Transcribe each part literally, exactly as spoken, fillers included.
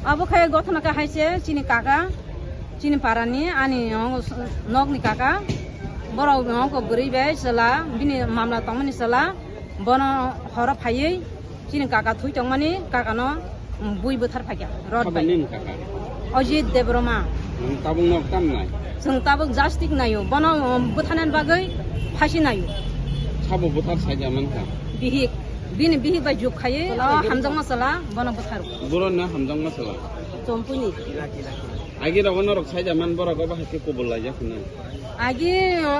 Abo khe gothona khe hai se chini kaka, chini parani, ani nokni kaka, borok nokgo bwrwi bai chwla, bini mamla tongmani chwla, bono horo phaiwi chini kaka thwi tongmani, kakano bui bwthar phaikha, rot bai. Nini kaka? Ajit Debroma. Nwng tabuk nok tam nai? Chwng tabuk jastik naio, bono bwtharnani bagwi phasi naio. Sabo bwthar saija mankha? Bihik, bini bihik bai juk khaiwi, o hamjakma chwla bono bwtharo. Borokno hamjakma chwla? Chompuni. Agi rogo norok saija man, borok obo hai khe kubul laijak hwnwi. Agi, o,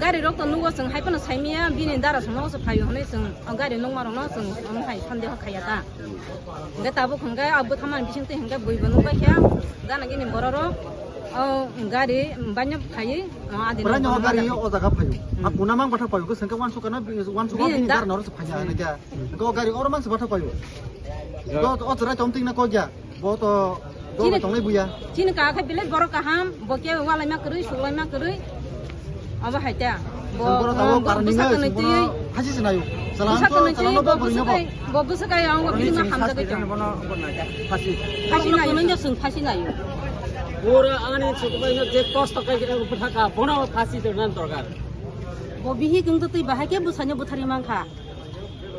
gari rok to nugo, chwng hai phano saimaya, bini dara songno se phaio hwnwi chwng, o, gari nukma rokno chwng, omo hai sandeho khaiya ta. Hwnkhe tabuk hwnkhe, o, bwtharmani bising twi hwnkhe buibo nukbaikha, gana gini borok rok, o, gari banyo phaiwi, o, adi. Bwrani o gari o jaga phaio. A puna mang bathak phaio, khe sengkhe wansukha na, wansukha bini dara norok se phaiya hwnwi khe. Hwnkhe o gari oro mang se bathak phaio. Hwnkhe o, o chwrai tongtwina kok ya. Bo to dol bai tongnai buya. Chini kaka khe belai borok kaham, bo khe walaima kwrwi, suklaima kwrwi. Abo hai ta. Bo, borok tabuk bo karani bwsa nai, twi. Phasi se nayo. Bwsa twi, bo bwsa kai, bo bwsa kai ang bo bini ma hamjagwi tong. Phasi. Phasi nayo. Phasi nayo. Pura ani chukbai no je kosto kai khe bwthaka, bono phasi se nan dorkar. Bo bihik wng twi bahai khe bwsano bwtharwi mankha.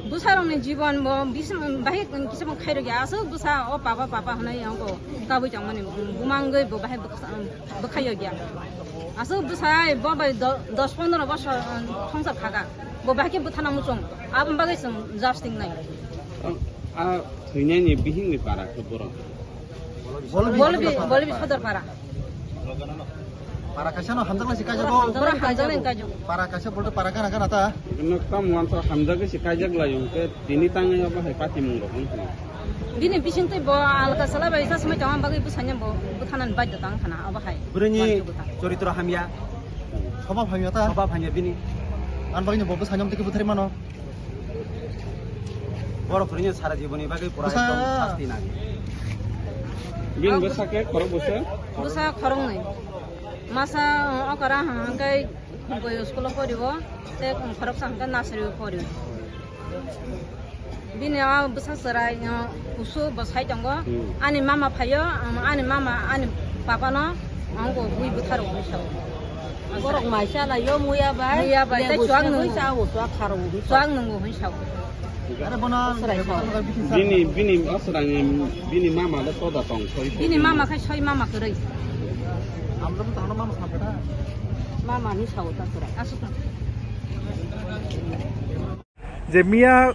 Bwsarokni jibon bo bisim-, bahai kisa bo khairokya. Aswk bwsa o papa, papa hwnwi abo kabui tongmani bumangwi bo bahai bwkha-, bwkhaiyokya. Aswk bwsa ai bo bai do-, dos pondro bosor, um, songsar khaka. Bo bahai khe bwthana muchung. Aboni bagwi chwng jasting nai. A, a thwinani bihikni para khe borok? Bolbi, Bolbi, Bolbi Sodor para. Para kaisa no hamjaknai se kaijak o. Hamjaknai, hamjaknai kaijak. Para kaisa bolto para gana gana ta. Nokta muansa hamjagwi se kaijak lai hwnkhe tini tangwi abo hai patimung rok wngkha. Bini bisingtwi bo alka sala bai sa swmai tongma bagwi bwsanya bo bwthanani baidhota wngkha na abo hai. Bwrwini choritro hamya. Swbab hamya ta. Swbab hamya bini. Ani bagwi bo bwsanya tei bwthari mano. Borok kwrwini sara jiboni bagwi pura ekdom sasti nang. Bini bwsa khe khorok bwsa? Bwsa khoroknwi. Masa, uh, okara hwnkhe Khumkoi school-o porio, tei khoroksa hwnkhe nursery-o porio. Bini o bwsa chwrai, uh, kusu bo sai tongo. Hmm. Ani mama phaio, um, ani mama, ani papa no, ang bo bui bwtharo hwnwi sao. Borok mai chalaio, muya bai. Muya bai, tei lebu chuak se nwngo. Hwnwi sao, chuak kharo hwnwi sao. Chuak nwngo hwnwi sao. Are bono bini, bini aswrangni, bini mama le soda tong, soi, soi. Bini mama khai soi mama kwrwi. Amro to tangno mama sampeda. Mama ni sao ta kwrwi. Aswk. Je miya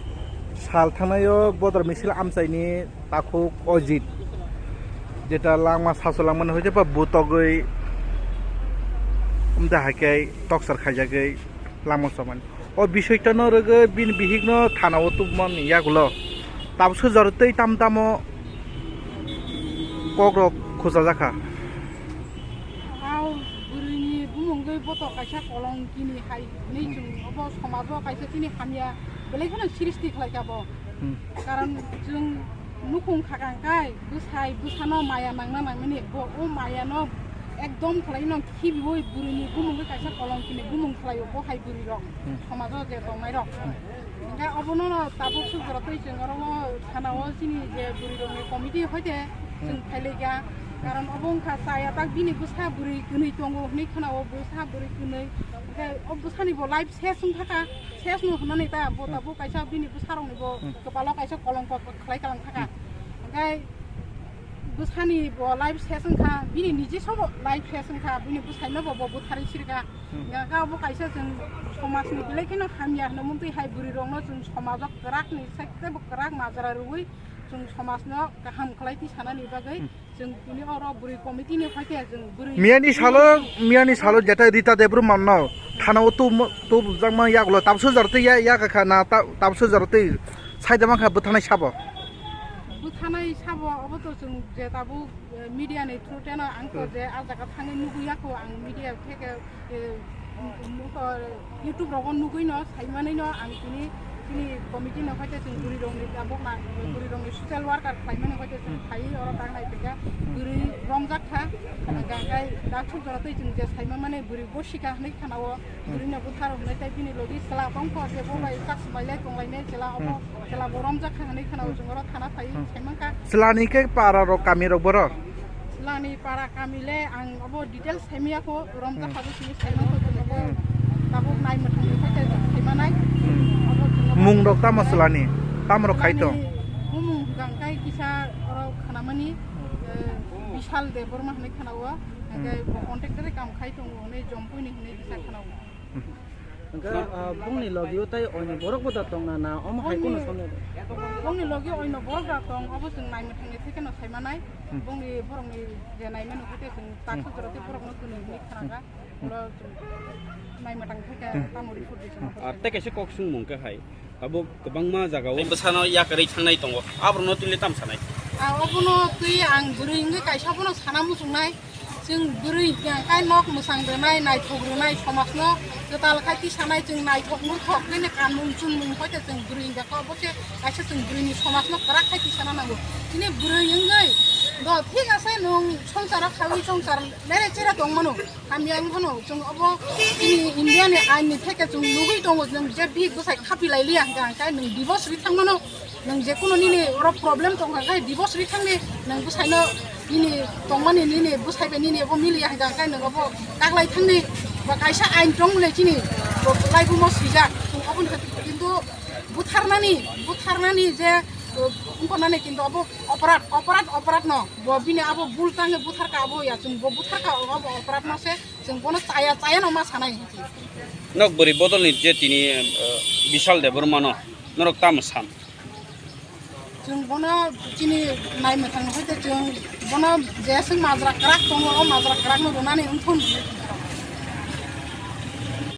sal thangnaio bodor misil amchaini takhuk Ojit, jeta langma saso langmani hoite ba butogwi, umda haikhe toksar khaijagwi langma chomani. O bisoi tono rwgwi bini bihikno thanao tubumani yagulo tabukso jora tei tam tamo kokrok khujajak kha. Au bwrwini bumungwi boto kaisa kolongkini hai hinwi chwng obo somajo kaisa chini hamya belai kheno srishti khlaikha bo. Hmm. Karon chwng nukhung khakang kai bwsai bwsano maya nangna nangmani bo o mayano ekdom khwlaino khibiwi bwrwini bumungwi kaisa kolongkini bumung khlaio bo hai bwrwirok. Hmm. Somajo je tongnairok. Hmm. Hingke obono no tabuk suk jora twi chwng oro o thana o chini je bwrwi rokni committee hoite chwng phailaikha. Karon obo wngkha chaya tak bini bwsa bwrwi kwnwi tongo hinwi khna o bwsa bwrwi kwnwi. Hingke o bwsani bo life ses wngkha kha, ses no hwnani ta bo tabuk kaisa bini bwsa rokni bo kwpalo kaisa kolongko khlai kalang thaka. Hingke bwsani bo life ses wngkha, bini niji sobo life ses wngkha, bini bwsaino bo bo bwtharwi sirkha. Hmm. Hingke abo kaisa chwng somajni belai kheno hamya hwnwi mungtwi hai bwrwirokno chwng somajo kwrakni side tei bo kwrak majra rwui chwng somajno kaham khlai twi sanani bagwi chwng tini oro bwrwi committee ni phaikhe chwng bwrwi miyani salo, miyani salo jeta Rita Debbarma no thana o tub, tubjakma yagulo tabso jora twi ya, ya kha na ta-, tabso jora twi saida mankha bwthanai sabo. Bwthanai sabo obo to chwng je tabuk, eh, media ni through teno ang to je a jaga thangwi nugwi yakho ang media theke, eh, YouTube rogo nugwi no saimani no ang tini chini committee no hoite chwng bwrwi rokni tabuk na bwrwi rokni social worker khlaimani hoite chwng phai oro tang nai phaikha bwrwi romjak kha Hmm. Hwnka hwnkhe dak suk jora twi chwng je saima mani bwrwi bo sika hwnwi khana o, hmm, bwrwino bwthar hwnwi tei bini logi chwla tongkha je bo bai chak swbailai tonglainai chwla obo, hmm, chwla bo romjak kha hwnwi khana o, hmm, chwng oro thana phai, hmm, saimang kha. Chwlani khe para rok kami rok boro? Chwlani para kami le ang obo details saimya kho, romjak, hmm, kha bo sini saimang kho chwng obo, hmm, tabuk nai mwthangni khe khe saimanai. Hmm. Obo chwng obo mung rok tamo saimang chwlani? Tamo rok khai tong? Chwlani bumung hwnka hwnkhe kisa oro khanamani, eh, Bishal Debbarma hwnwi khana o, hwnkhe, hmm, bo contractor kam khai tongo hwnwi Jompuini hwnwi kisa khana o. Hmm. Hwnkhe, ah, bongni logio tai oino borok bo da tongna na omo hai kheno samya da? Bongni logio oino borok da tong, obo chwng nai mwthangni thai kheno saimanai. Hmm. Bongni borokni je naimano hwnkhe chwng, hmm, tak sujoro tei borokno twnwi hwnwi khana kha. Hmm. Ulo chwng nai mwthang thai khe, hmm, tamo report di chwng. Hmm. Ar tei kaisa kok swngmung khe hai. Abo kwbangma jagao bwsano yakarwi thangnai tongo. Aborokno twi le tam sanai? Ah, obono twi ang bwrwi wngwi kaisa bono sana muchungnai. Chwng bwrwi hwnkhe nok mwchang rwnai, naithok rwnai, somajno kwtal khai twi sanai, chwng naithok nuthok bini kanmung chunmung hoi khe chwng bwrwi hwnkhe obo se kaisa chwng bwrwini somajno kwrak khai twi sana nango. Chini bwrwi wngwi do thik ase nwng songsaro khaui songsar lere chere tongmano. Hamya wng phano chwng obo chini India ni ain ni theke chwng nugwi tongo, nwng je bihik bwsai khapi lai liya hwnkha hwnkhe nwng divorce ri thang mano, nwng je kuno nini oro problem tong kha khe divorce ri thang di, nwng bwsai no nini tongmani nini bwsai bai nini obo miliya hwnkha hwnkhe nwng obo kaglai thang di, ba kaisa ain tong le chini bo lai bumo swijak, chwng obo ni khe kintu butharnani, butharnani je, uh, wngkha nani kintu obo oporad, oporad, oporad no bo bini abo bul tang buthar kha abo ya chwng bo buthar kha obo oporad no se. Chwng bono chaya, chaya no ma sanai hinwi. Nok bwrwi bodolni je tini, eh, Bishal Debbarmano norok tamo san? Chwng bono chini nai mwthang hoi khe chwng bono je swng majra kwrak tongo, o majra kwrak no rwnani wngthun.